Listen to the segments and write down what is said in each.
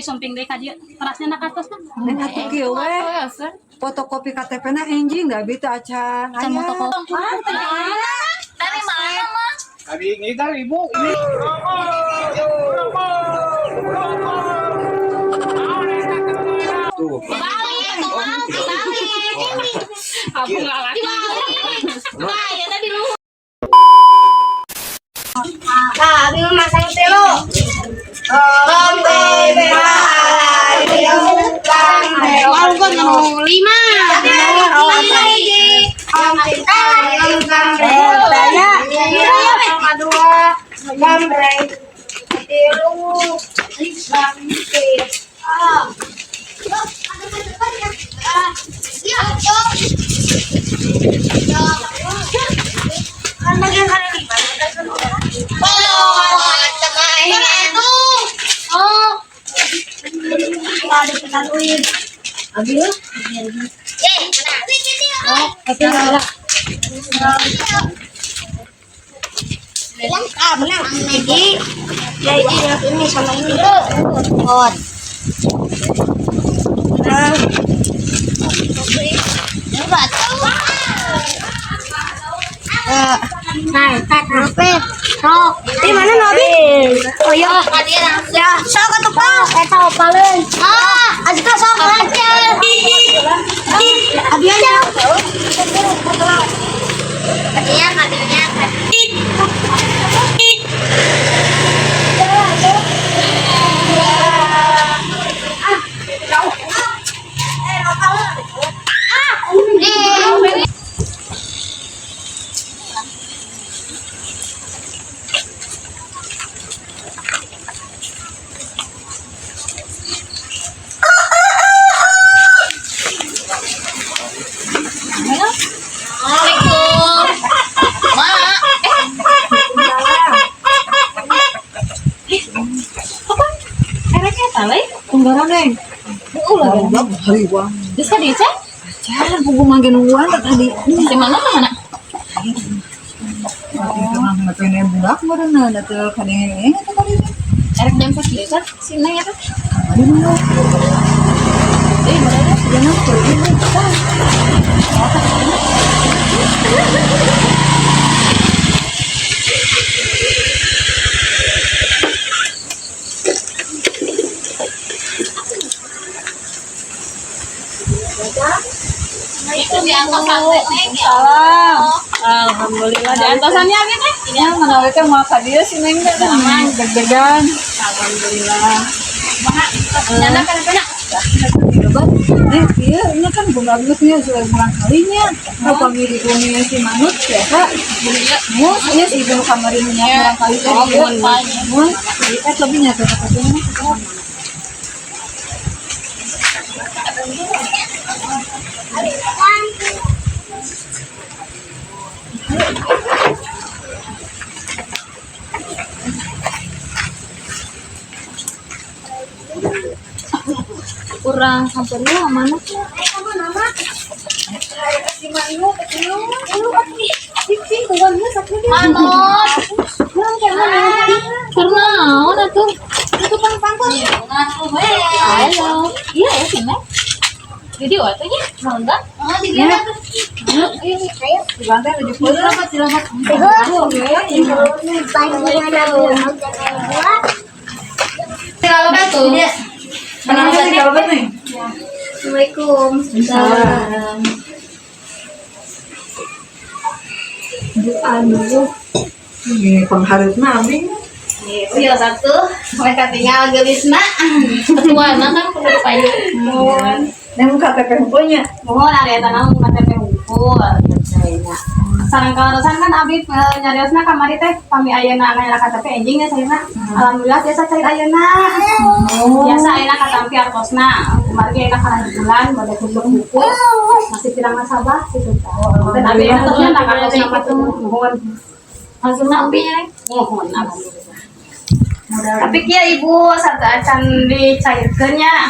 Sumping deui ka dieu. Terasnya na kartosna. Neng, atuh kieu we. Fotokopi KTP na enjing da abi teh acan. Can Aya. motokopi. Dari mana, Mah? Kami ngidar, Ibu. Ini. Tuh. Balik, tuh, balik. Aku nggak lagi. Dibalik. Nah, ya tadi lu. Nah, abi mah masang telo. Walaupun nu lima. Hiji. Tanya. Dua. Gambreng. Tilu. Ah. Oh, Abi lu? eh, Oh, Ah, menang. Hiji. Ya, ini, ini sama ini. Oh. Nah. Nah, apa? Sok. Di mana Nabi? Oh iya. Ya, sok atuh, Pak. Eta opaleun. Ah, azka sok aja. Abi aja. Kadinya, kadinya, Assalamualaikum. Ma, Ereknya eta we. Tunggaran, Neng. Ulah. Goblok hariwang. Geus ka dieu, Cek? Acan pugu mangge nungguan tadi. Si mana ka mana? Oh, ngapain budak meureunna da teu kadenge eta tadi teh. Erek jam sakieu kan si Neng eta. Kamari mah. Eh, mana? Jangan pergi. itu diantosan teh, Neng. Ya Salam. Alhamdulillah diantosannya abi teh. Ya, mana we teh moal ka dieu si Neng teh aman deg-degan. Alhamdulillah. Mana? Nyana kan kana. Eh, iya, ini kan belum bagusnya sudah kurang kalinya. Kalau pamili umi si Manut biasa, mus, iya si ibu kamari minyak kurang kali teh. Oh, Iya. mun. Mun, eh lebih nyata katanya. Kurang sampeurna mana sih? Manut. Karena naon atuh? Itu pang-pang. Halo. Iya ya si Neng. Jadi waktu nya naon dah? Oh, di dia. Ayo. Di lantai lebih puluh. Silamat. Kalau batu. Mana sih kalau nih? Assalamualaikum. Salam. Aduh. Ini pengharusna abi. Iya, satu. Mereka tinggal gelisna. Ketua kan perlu payu. Neng KTP hukumnya. Mohon ari eta naon KTP hungkul nya. Sareng kaleresan kan abi nyariosna kamari teh pami ayeuna aya KTP enjing nya saena. Alhamdulillah biasa cair ayeuna. Biasa ayeuna katampi artosna. Kumargi ayeuna kana bulan bade tutup buku. Masih pirang nasabah kitu tah. Dan abi ayeuna na kartosna mah teu nuhun. Langsung nampi ya. Nuhun alhamdulillah. Tapi kieu Ibu sateuacan dicairkeun nya.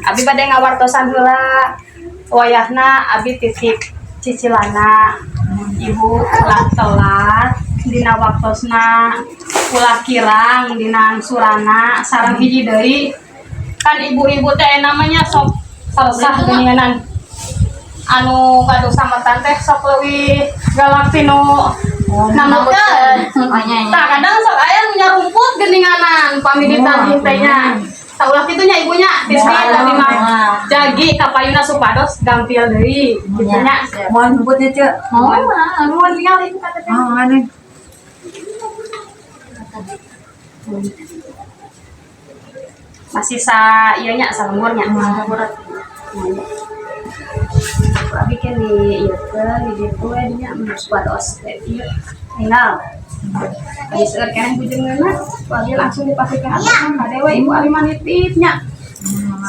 Abi bade ngawartosan heula. Wayahna abi titip cicilana. Ibu ulah telat dina waktosna, ulah kirang dina angsurana, sareng hiji deui Kan ibu-ibu teh namanya sok saresah geuninganan. Anu gaduh sampetan teh sok leuwih galak tinu nambutkeun. Oh nya nya. Tah, kadang sok aya nu nyarumput geuninganan pami ditagih teh nya. Tah, ulah kitu nya, ibunya, titip tadi mah jagi kapayuna supados gampil deui kitu nya. Moal nyebutnya, Cek. Mau. Nuhun, tinggal ibu KTP. Oh, aneh. Masih sa ieu nya, salembur nya. Salembur. Abi kan di ieu teh di ditu we nya supados teh ieu tinggal. Di seueur keneh bujengeunna, ku abi langsung dipastikan atuh kade we ibu, abi mah nitip nya.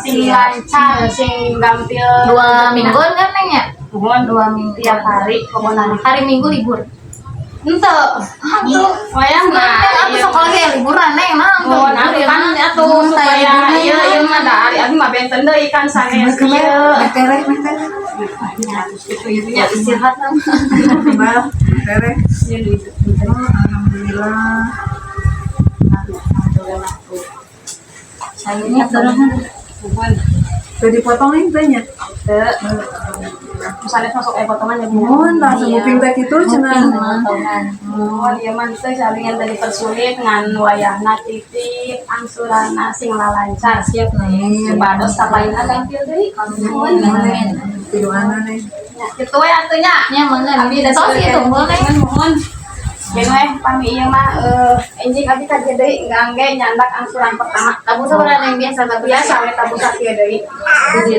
Sing lancar, sing gampil. 2 mingguan kan, Neng, ya? Nuhun. 2 minggu. Tiap hari pokoknya. Hari Minggu libur. Ente. Wayang Nah, nah. aku sekolah kayak liburan, Neng, nah. Mohon atuh kan atuh supaya ieu ieu mah da ari abi mah benten deui kan sanes ieu. Metereh, metereh. Itu ieu nya. Istirahat lah. Kembal, metereh. Oh, alhamdulillah. Sayurnya terus. Udah dipotong nih tehnya. Teu. Misalnya masuk potongan ya, Bu. Mohon langsung nguping teh kitu cenah. Potongan. Mohon ieu mah teh salingan tadi persulit ngan wayahna titip angsuranna sing lalancar. Siap, Neng. Supados kapayuna gampil deui. Nuhun. Amin. Tiduana nih. Ya, kitu we atuh nya. Nya mangga. Abi da Tos ieu tunggu, Neng. Nuhun. Gen we pami ieu mah enjing abi ka dieu deui ngangge nyandak angsuran pertama. Tabu sabaraha yang biasa tabu? Biasa we tabu sakieu deui. Di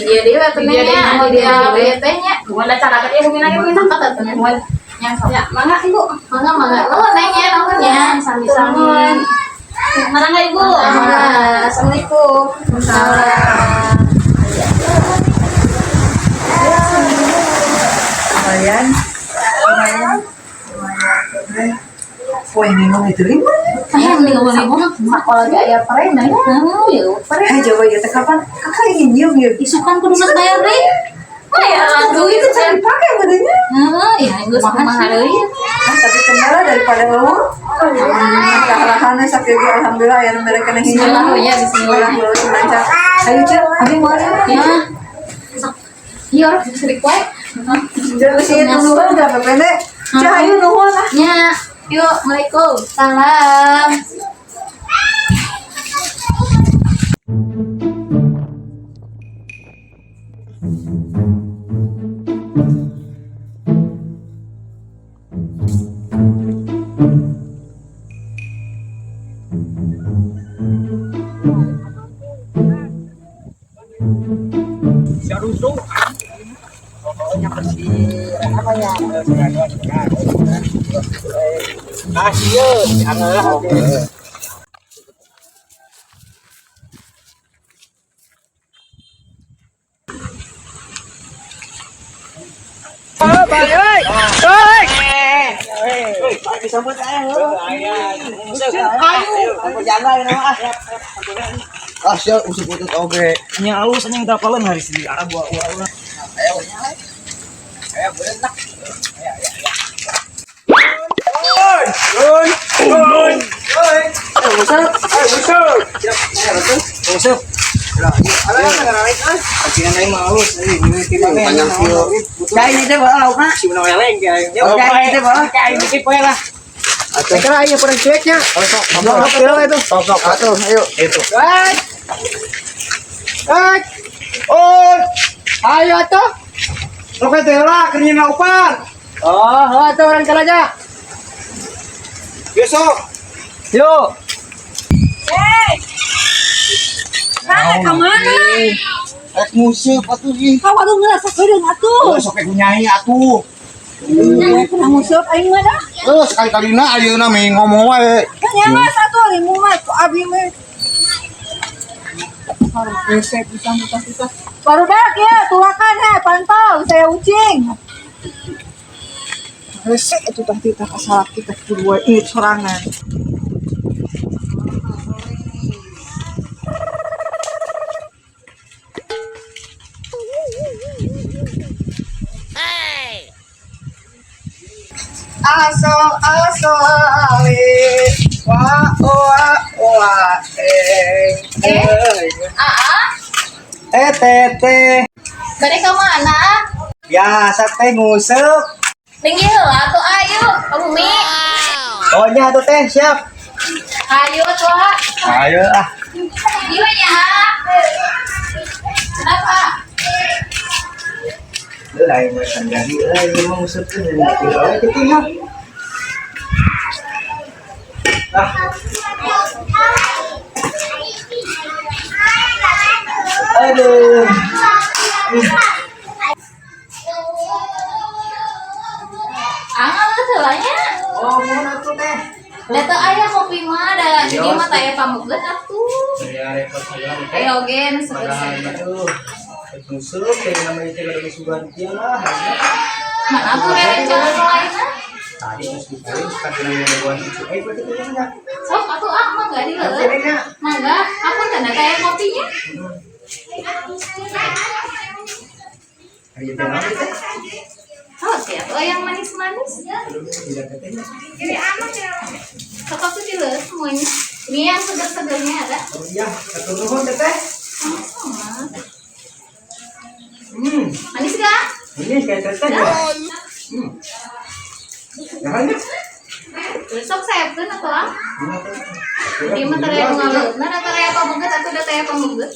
dieu deui atuh, Neng, Di nya. dieu Di deui. dieu teh nya. Nuhun da cara teh ieu bumina ge bumina. Angkat atuh, Neng. Nuhun. Nya sok. Ya, mangga Ibu. Mangga mangga. Nuhun, Neng, ya, nuhun ya. Sami-sami. Mangga, Ibu. Mangga. Assalamualaikum. Salam. Lumayan. Lumayan. Lumayan. Wah, ini mau diterima. Ayo mending 5.000. Sekolah ge aya paren ya. Oh, ya paren. Eh, coba ya, teh kapan? Kakak ingin nyium ya. Isukan kudu geus bayar deui. Mah ya, Duit itu cari pakai badannya. Heeh, ya geus kumaha deui. Ah, tapi kendala daripada lu. Kalahannya sakit ge alhamdulillah ya mereka nang Bismillah ya, bismillah. Bismillah lancar. Ayo, Cek, abi mau ya. Ya. Iya, orang serik wae. Jangan sih nuhun udah pendek. Cek, ayo nuhun ah. Nya, yuk, Assalamualaikum. Salam. Si rusuh. Pokoknya bersih. Apa ya? Ah, iya, jangan lah. Ah, sia usuk utut oge. Nya alus anjing tapalan hari sini. Arah buah buah ulah. Ayo, ayo, berenang. Ayo, ayo, ayo. Oi, oi, oi, oi. Eh, usap. Eh, usap. Siap, ayo, usap. Usep. Ayo, ayo, ayo. Pancingan aing mah alus euy, mimiti maneh. Panjang kieu. Cai ini teh bae laukna. Si meunang eleng cai. Cai ini teh bae. Cai ini poe lah. Atuh. Kira aya kurang cueknya. Oh, sok. Sok, sok, itu. Sok, sok. Atuh, ayo. Itu. Hai. Hai. Oh. Ayo atuh. Oke teh lah keur nyieun upan. Oh, heuh atuh urang kalaja. Besok. Yuk. Mana ka mana? Rek nguseup atuh ih. Ka warung ngerasa keureung atuh. Oh, sok ku nyai atuh. Pernah nguseup aing mah dah. Eh, sekali-kalina ayeuna mah ngomong wae. Kan ya mas atuh limu mah ku abi mah. Harus resep pisan pisan. Barudak ya, tulakan he, pantau saya ucing. Resep itu tah titah kasalak kita kudu wae ieu sorangan. Asal asal ale. Wah, oa, oa, eh, eh, Aa, eh, teteh. bade ka mana? Biasa teh nguseup. Linggih heula atuh ayo, ka bumi. Oh nya tuh teh, siap. Ayo atuh ah. Ayo ah. Ieu nya. Kenapa? Lu lain mah jadi euy, ieu mah nguseup teh jadi kitu nya. Ah. Aduh. Ah, geus heula nya. Oh, mun atuh teh. Da teu aya kopi mah da di dieu mah teu aya pameget atuh. Saya repot saya teh. Ayo oge nu Padahal seger-seger. aduh. Nguseup teh namanya teh kada sugan kieu lah. Mana atuh rerencangan nu lainna? Tadi terus dibalik kena nungguan itu. Eh, berarti teh nya. Sok atuh ah mangga di heula. Nya. Mangga, apa tanda kayak kopinya? Ayo teh naon teh? Oh, siap. Oh, yang manis-manis. Aduh, tidak teh nya. Sok aku dulu semuanya. Ini yang seger-segernya ada. Oh iya, satu nuhun teh teh. Sama-sama. Hmm, Manis gak? ini kayak teteh ya. Hmm. Jangan ya. Terus sok saya pun atau ah? Di mah tara yang ngaleut. Nah, tara yang pameget atau da taya pameget?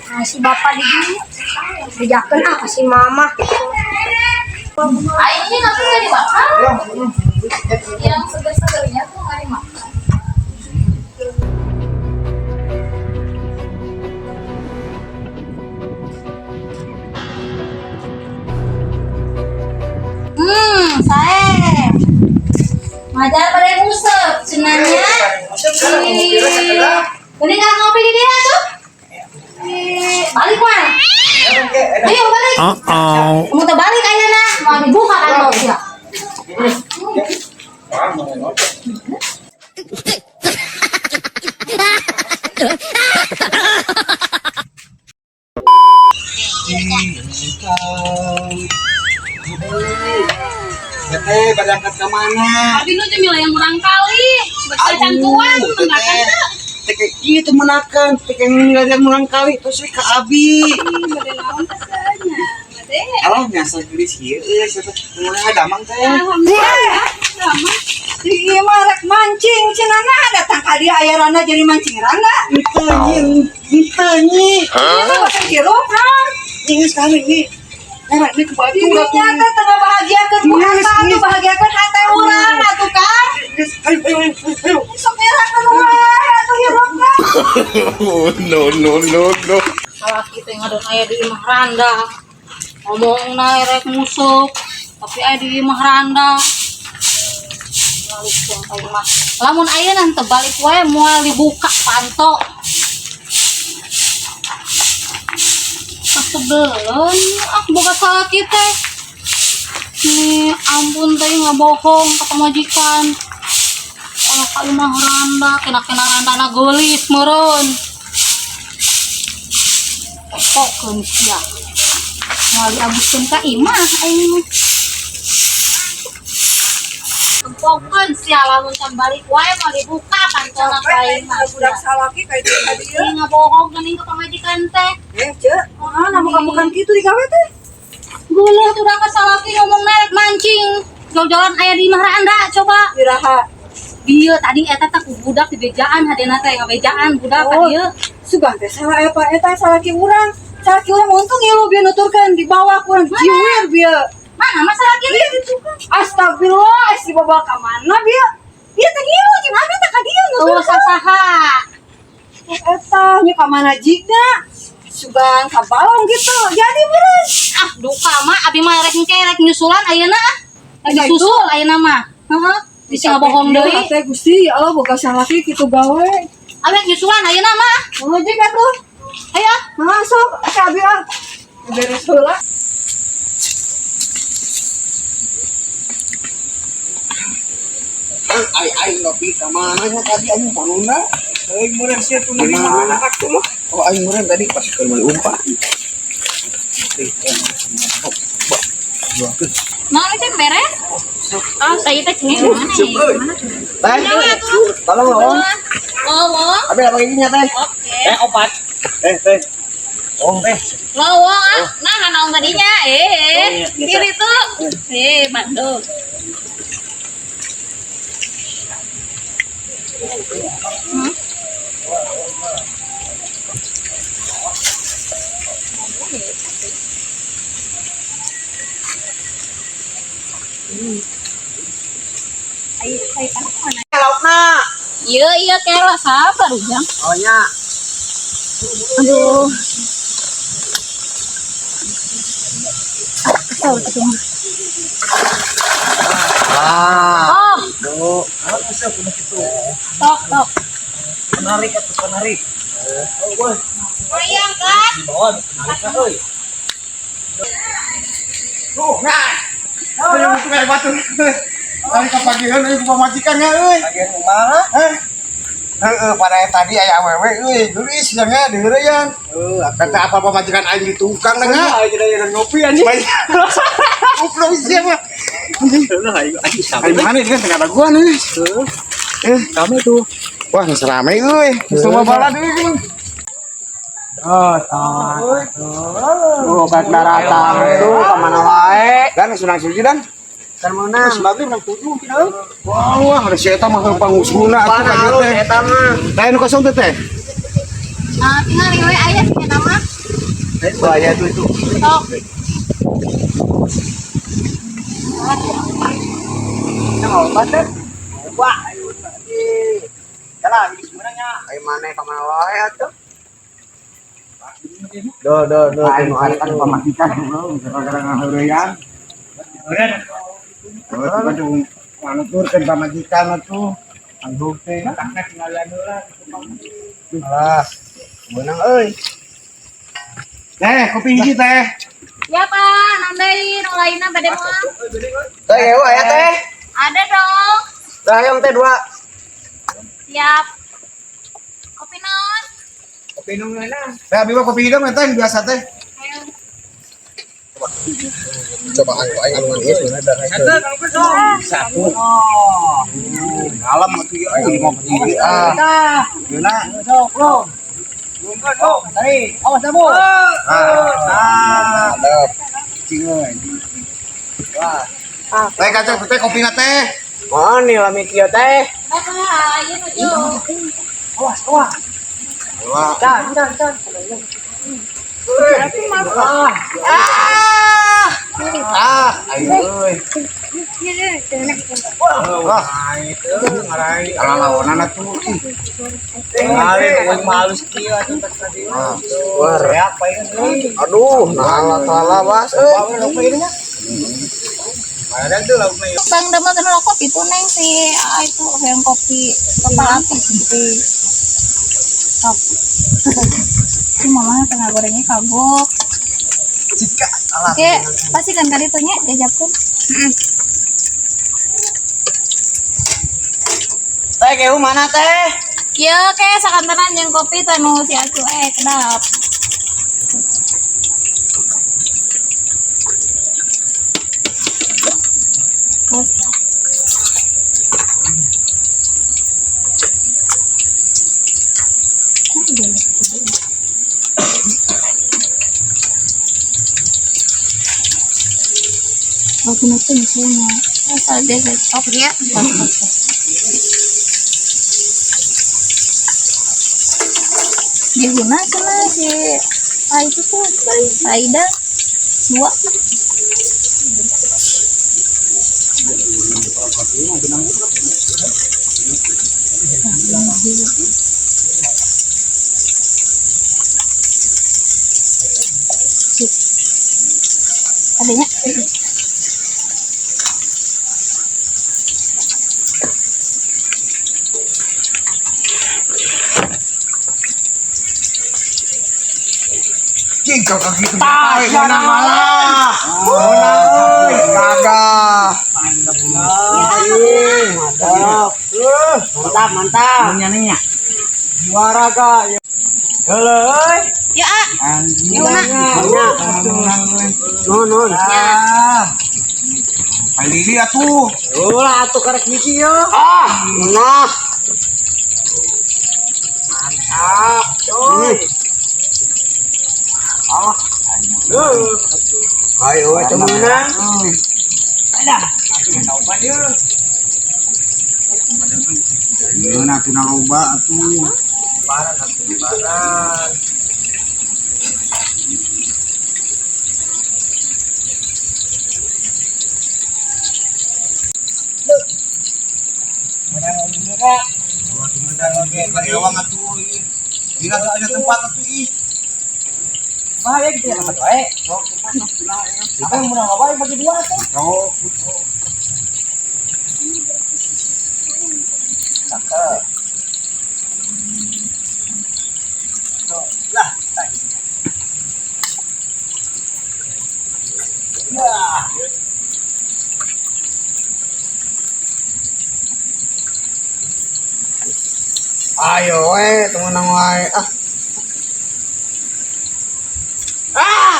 Nah, si bapak di sini. Bejakeun ah ka si mama. Ah, ini nanti nggak dimakan. Ya, hmm. Yang seger-segernya tuh nggak dimakan. Sae. Majar pada nguseup cenahnya. Ih, ini nggak ngopi di dia tuh. Ih, balik mah. Ayo balik. Uh-oh. Mau balik ayeuna, mau dibuka kantor ya. Teteh, berangkat ke mana? Abi nu jeung yang murang kali, betul cantuan menakan teu. Teh ieu teh menakan, teh yang murang kali terus we ka abi. Bade naon teh nya. Bade. Alah nyasa gelis ieu euy, sia teh kumaha damang teh. Alhamdulillah. Sama. Ieu mah rek mancing cenah datang ka dieu aya randa jadi mancing randa. Henteu nyi, henteu nyi. Ieu mah bosan hirup kan. Ini sekali ini. Era ini ke batu Dirinya teh tengah bahagiakeun ku Geus, harta atuh geus. bahagiakeun hate urang atuh kan. Geus, ayo ayo ayo ayo. Sok ngerakeun wae atuh hirup kan. Oh, no, no, no, no. Salaki teh ngadon aya di imah randa. Ngomongna rek nguseup, tapi aya di imah randa. Balik tuang ka imah. Lamun ayeuna teu balik wae moal dibuka panto. Kasebeleun ah boga salaki teh. Nih ampun teh ngabohong ka pamajikan. Alah ka imah randa, kena-kena randana geulis meureun. Pokeun sia. Moal diabuskeun ka imah aing mah. Pokeun sia lamun can balik wae moal dibuka pantona ka imah. Budak salaki ka dieu ka dieu. Ih, ngabohong geuning ka pamajikan teh. Eh, Ceu, ah namun kamu kan kitu digawe teh. Geuleuh tuh ka salaki ngomong rek mancing. Jauh-jauhan aya di imah randa coba. Iraha. Dieu tadi eta teh ku budak dibejaan hadena teh ngabejaan budak ka Oh. dieu. Sugan teh salah eta eta salaki urang. Salaki urang untung ieu bieu nuturkeun di bawah kurang jiwir bieu. Mana masalah gini? Astagfirullah, si bawa ka mana bieu? Bieu teh ngilu jeung abi teh ka dieu Oh, nuturkeun. sasaha. Eta nya ka mana jigna? Sugan ka balong gitu. Jadi meureun. Ah, duka mah abi mah rek engke rek nyusulan ayeuna ah. Rek Nah, itu. disusul ayeuna mah. Heeh. Bisa ngabohong deui. Teh Gusti, ya Allah boga salaki kitu gawe. Abi rek nyusulan ayeuna mah. Mau jig atuh. Ayo. Masuk ka abi ah. Beres heula. Ai ai ngopi ka mana nya tadi anjing panuna? Euy, meureun sia tuh di mana anak tuh mah. Oh aing meureun tadi pas keur meuli umpan. Mau cek beres? Oh, saya teh cengeng mana ya? Mana? Teh. Tolong lowong. Lowong. Abi apa giginya teh? Oke. Eh, opat. Eh, teh. Oh, teh. Lowong ah. Nah, naon tadinya? Eh, kiri tuh. Eh, Bandung. Laukna. Iya, iya, kela sabar ujang. Oh nya. Aduh. Kesel gitu. Ah. Oh, Tuh. tok, tok. Penarik atau penarik. Oh, boy. Goyang kan? Di bawah penarik lah, euy. Tuh, nah. Ayo itu kayak batu. Tadi kepagihan euy ku pamajikan nya euy. Bagian kumaha? Heh. Heeh, pada tadi aya awewe euy, geulis nya diheureyan. Heuh, Kata apa pamajikan aing di tukang nya. aing jadi ngopi anjing. Goblok sih mah. Heuh, aing anjing Aing mana ini kan tengah raguan euy. Eh, Kami tuh. wah geus rame euy. Semua balad euy geuning. Oh, Oh, bak daratan tuh ka mana wae. Dan geus menang suji dan. Kan menang. Geus maghrib menang tujuh mungkin euy. Wah, wah, ada si eta mah pangusuna atuh ka dieu teh. Eta mah. Teh nu kosong teh teh. Nah, tinggal we aya sih nama. Bahaya tuh itu. Tok. Nah, obat teh. Wah, ayo tadi. Jalan ini sebenarnya. Aing maneh ka mana wae atuh. Do do do nu aya kan pamajikan gara-gara ngaheureyan. Oh, itu manuturkeun pamajikan atuh. Anggung teh. Alah, beunang euy. Teh, kopi hiji teh. Ya, Pak, nambahin nu lainna bade moal. Teh, eueuh aya teh. Ada dong. Teh hayang teh dua. Siap. Kopi naon? Kopi nu ngeunah. Teh abi mah kopi hidung teh biasa teh. Ayo. Coba aing aing alungan ieu sebenarnya da Satu. Alam atuh ieu aing mau berdiri ah. Geuna. Sok, lo. Bungkus, sok. Tarik. Awas abu. Ah, adep. Cing euy. Wah. Teh kacang teh kopina teh. Mana nih lami kieu teh? Bapak, ayo nuju. Awas, awas. Wah. Can, can, can. Ah, Ah! Ah, ayo euy. Wah, itu ngarai. ala lawanan atuh. Ngarai euy malus kieu atuh tadi. Ah. Wah, reak paling euy. Aduh, nah salah bas euy. Bawa lauk ieu nya. Mana tuh laukna ieu? Bang damel kana kopi tuh neng si ah, itu yang kopi kepala api kopi. Top. Si mamanya tengah gorengnya kagok. Jika alah. Oke, pasti kan kali itu nya diajabkeun. Teh keu mana teh? Ya, oke, sakantenan jeung kopi teh nu si Acu kedap. Terus. Oh, kenapa misalnya? Asal dia stop ya. Dia guna cina si ah, itu tuh Aida dua. Adanya. Jing kakak gitu. Menang malah. Menang euy, kagak. Mantap. Mantap, mantap. Nanya. Juara kak. Halo, euy. Ya, ah. Anjing. Gimana? Nun, nun. Ah. Main diri atuh. Ulah atuh karek hiji yo. Ah, nah. Mantap, coy. Ah, Heuh. Ayo we teu meunang. Ada. Atuh taupan yeuh. Yeuna tina loba atuh. Lebaran atuh lebaran. Karyawan atuh ih. Dina tuh tina tempat atuh ih. Bahaya gitu ya tempat wae. Apa yang murah wae bagi dua tuh. Oh, Cakep. Lah, tadi. Ya. Ayo we, teu meunang wae. Ah. Ah,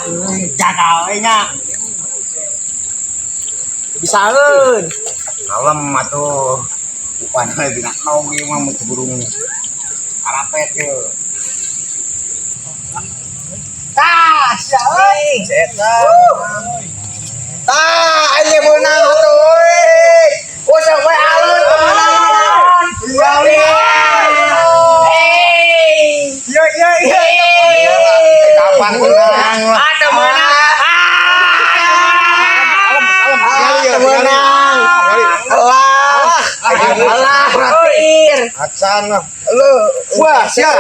ayo jaga we nya. Bisaeun. Kalem atuh. Upan we dina nog ieu mah mun keburu arapet yeuh. Tah, sia euy. Eta. Tah, aya meunang atuh euy. Usah we alun teu meunang. Iya, iya. Iya, iya, iya. Kapan menang? Ah, teu meunang. Ah, Ah, teu meunang. Alah, Alah, terakhir. Acan lah. Lu, wah, sia.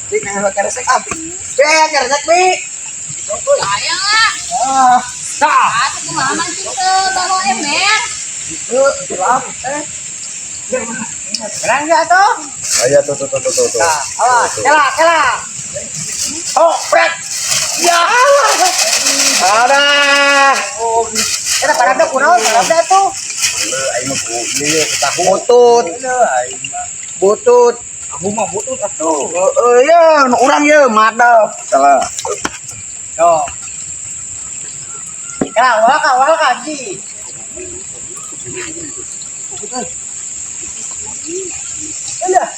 Cik, nah, keresek ah. Be, keresek, Bi. Sayang lah. Ah, tah. Atuh kumaha mancing teu bawa ember. Itu, eh. Menang enggak tuh? Ayo tuh tuh tuh tuh tuh. Nah, awas, kela, kela. Oh, pret. Ya. Ada. Oh, eta parabda kunaon parabda tuh? Lu aing mah ku ieu tahu. Butut. Butut. Aku mah butut atuh. Heeh, ya, nu urang ye madep. Salah. Yo. Kela, wah ka, wah ka, ji. Udah.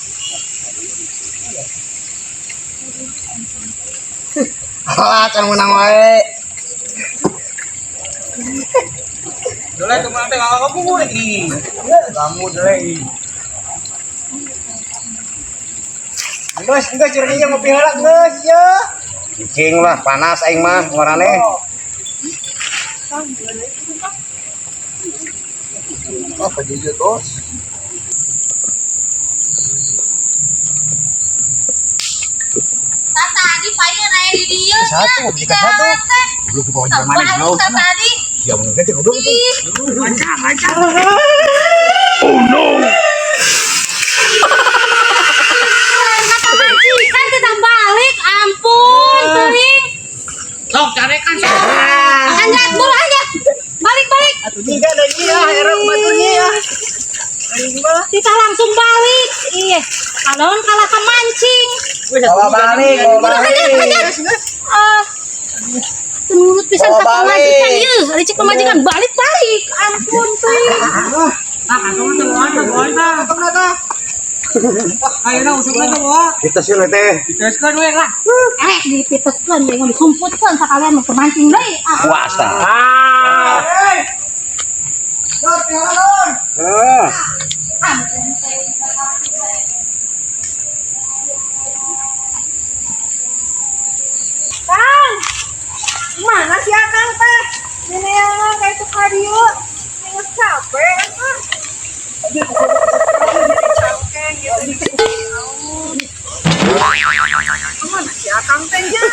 Alah, can menang wae. Dole tuh menang teh kalau kamu ih. Kamu dele. Geus, geus curangnya ngopi heula geus ye. Cicing lah, panas aing mah marane. Oh, pajeje tos. Tah tadi payun aya di dieu. Satu, beli satu. Belum ke bawah mana Balik tah tadi. Ya mun gede goblok. Ih, Oh no! kata majikan kita balik. Ampun, teuing. Sok carekan sok. Anjat, buru anjat. Balik, balik. Atuh tiga da ieu ah, erok baturnya ya. Kita langsung balik. Iya. Kalau kalah kemancing. Bawa balik, bawa balik. Ah. Nurut pisan Bawa ka pamajikan balik. ieu. Ari cek pamajikan balik-balik. Ampun teuing. Kita sih teh. Eh, dipiteskeun jeung disumputkeun sakalian mau kemancing deui. Ah. Puasa. Ah. Lor, lor. Heeh. Ampun teuing. Kang, mana sih Akang teh? Neneangan kayak itu ka dieu. Geus capek ah. Capek gitu. Mana si Akang teh nya?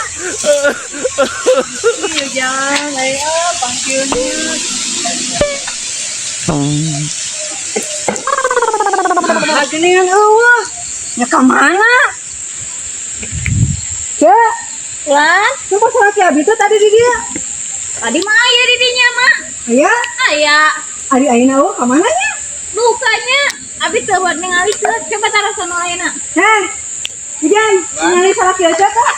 Iya jangan, ayo panggilnya. Nah, geningan eueuh. Ya ka mana? Cek, Lah, coba salah si Abi tuh tadi di dia. tadi mah aya di dinya mah. Aya, Aya. ari ayeuna eueuh ka mana nya? Lukanya abi teu buat ningali teu. Coba taruh sono ayeuna. Heh. Idan, ningali salah si Oca teh.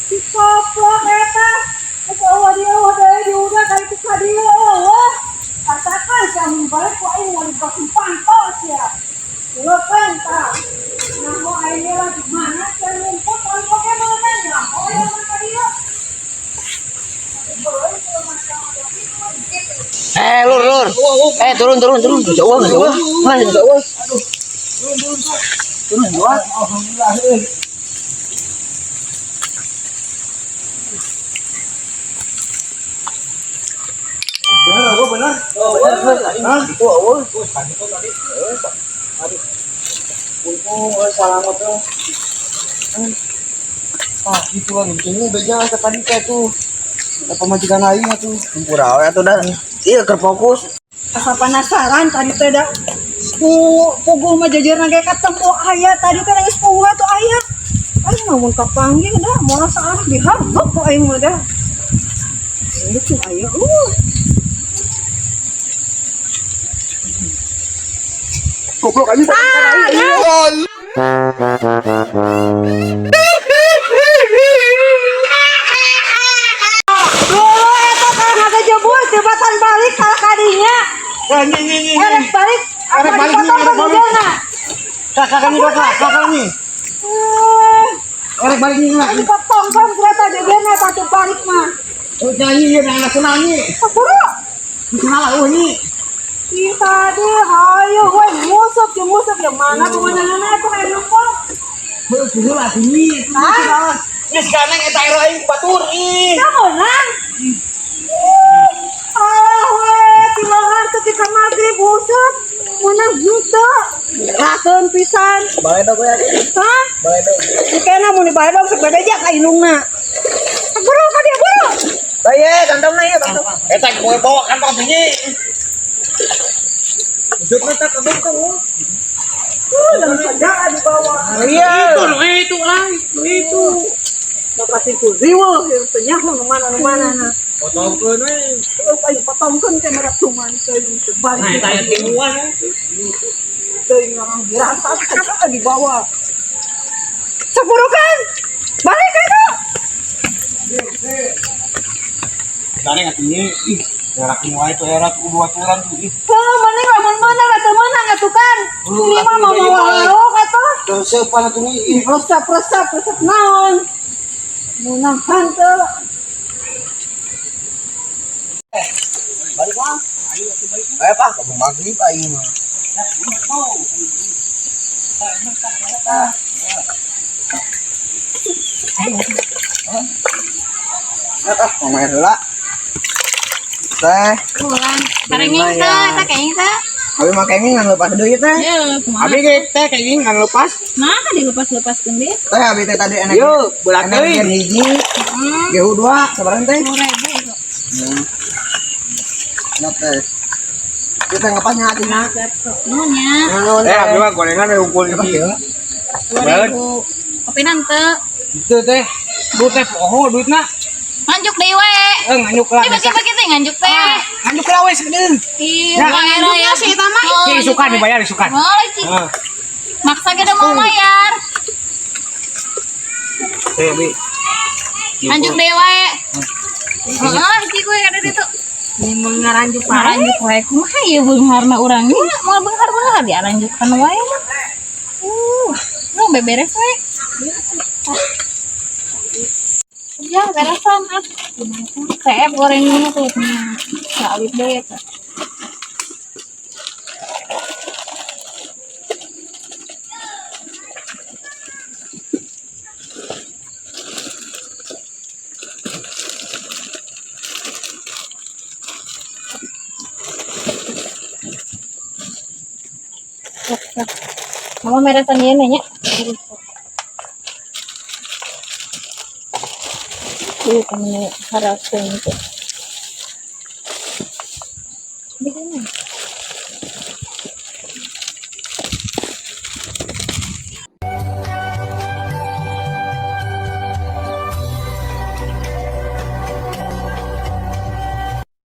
Si koplok eta. Geus eueuh dieu eueuh deui diudah ka ditu ka dieu eueuh. Katakan sia mun balik ku aing moal dibasung panto sia. Leukeun tah. Nah, mau aing lah di mana sia ngumpul paling oge meunang ya. Oh ya mun ka dieu. Eh, lur, lur. Eh, turun, turun, turun. Jauh, jauh. Mas, jauh. Aduh. Turun, turun, turun. Turun, jauh. Alhamdulillah. Benar, gua benar. Oh, benar. Hah? Itu awal. Oh, tadi tuh tadi. Aduh. Untung selamat tuh. Ah, gitu lah untungnya beja tadi kayak tuh. Ada pemajikan aing atuh. Kumpul awe atuh dan. Iya, keur fokus. Asa penasaran tadi teh da ku puguh mah jajarna ge ketemu aya tadi teh geus puguh atuh aya. Aing mah mun kapanggih da moal saarah dihargok ku aing mah da. Lucu aya. Goblok anjing. Dulu eta kan ngagejebul tibatan balik ka kadinya. Erek balik, Erek balik nih, dipotong erek balik. jajarna. Kakak nih, kakak, kakak nih. Erek balik nih lah. Dipotong kan kereta jajarna tatu balik mah. Oh, nyanyi ya, nang nasional nih. Buru. Nasional oh nih. Ih tadi hayo we ngusap jeung ngusap yang mana kumanana atuh aya lupa. Heuh, kudu lah sini. Hah? Geus kaneng eta ero aing batur ih. Kamu Alah we tilangan ketika maghrib ngusap menang henteu. Rakeun pisan. Baledog we. Hah? Baledog. Kena mun dibaledog sok bebeja ka indungna. Buru ka dia buru. Bae, kantongna ieu kantong. Eta kowe bawa kantong tinggi. Ujug eta kantong kamu. Jangan saja dibawa. Iya. Itu nu itu ah, itu itu. Bapak sih ku riweuh yang teu nyaho nu mana nu mana nah. Potongkeun we. Terus aing potongkeun kamera cuman teuing teu balik. Nah, eta aya timuan. Teuing orang dirasa saja dibawa. Saburukan. Balik itu. Dane atuh ih. Era wae tuh era tuh dua aturan tuh ih. Heuh, mending lamun meunang atuh meunang atuh kan. Ini mah mau mawa lauk atuh. Reseupan atuh ih. Resep resep resep naon. Meunang henteu. Balik ah. Ayo pak, kamu maghrib aing mah. Ah, mau main heula. Teh, Pulang. Karenging teh, eta kenging teh. abi mah kenging ngan lepas deui teh. Ye, kumaha? Abi ge teh kenging ngan lepas. Nah, dilepas-lepaskeun deui. Teh abi teh tadi enak. Yo, beulak deui. Hiji, gehu dua, sabaraha teh? 10.000. Nah, teh. Kita ngepasnya atina. Nuhun nya. Eh, abi mah gorengan we unggul iki. 2.000. Kopi teu. Itu teh. Duit teh poho duitna. Nganjuk deui we. Eh, nganjuk lah. Eh, bagi-bagi teh nganjuk teh. Nganjuk lah we sakedeung. Ih, Ya. era ya sih eta mah. Ki isukan dibayar isukan. Oh, Ci. Heeh. Maksa ge mau bayar. Teh abi. Nganjuk deui wae. Heeh, Ci gue kada ditu. Ini mau ngaranjuk wae. Ngaranjuk wae kumaha ieu beungharna urang nya? Moal beunghar-beunghar diaranjukan wae mah. Nu beberes we. Ya, beresan ah. CF goreng dulu tuh. Sawit deh eta. Mama meresan ieu nya. Tuh kami harapkan itu. Di mana?